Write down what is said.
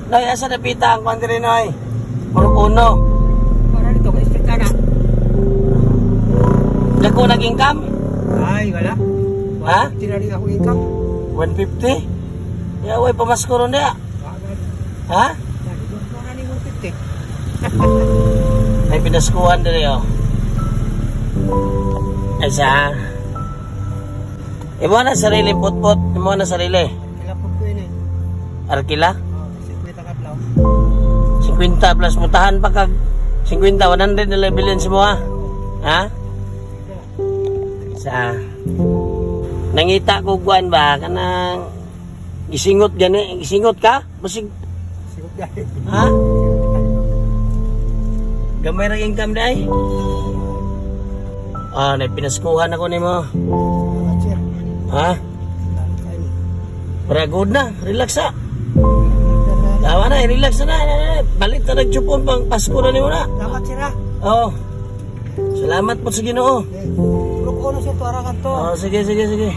Noy, asa napita ang kwan diri, Noy? Purok uno. Para dito, kay street na. Dako nag income? Ay, wala. Ha? Tinari ako income. 150? Ya, way pamasko ron diya. Ha? Wala ni 150. May pinaskuhan diri oh. Ay sa. Imo na sarili putput, imo na sarili. Kila po ko yun eh. Arkila? Oh, 50 ka adlaw. 50 plus mutahan pa kag 50, 100 na bilin sa mo ha? Ha? Sa nangita ko kuan ba kanang gisingot gani, gisingot ka? Basig Sigot dahil. Ha? Gamay ra income dai. Ah, napinaskuhan ako nimo. Salamat, sir. Ha? Salamat kayo. Para good na, relax ha. Tawa na, relax na, na, na. Balik na nagtsupon pang Pasko na nimo na. Salamat, sir ha. Oh. Salamat po sa Ginoo. Purok uno sir, tuara ka to. Oh, sige, sige, sige.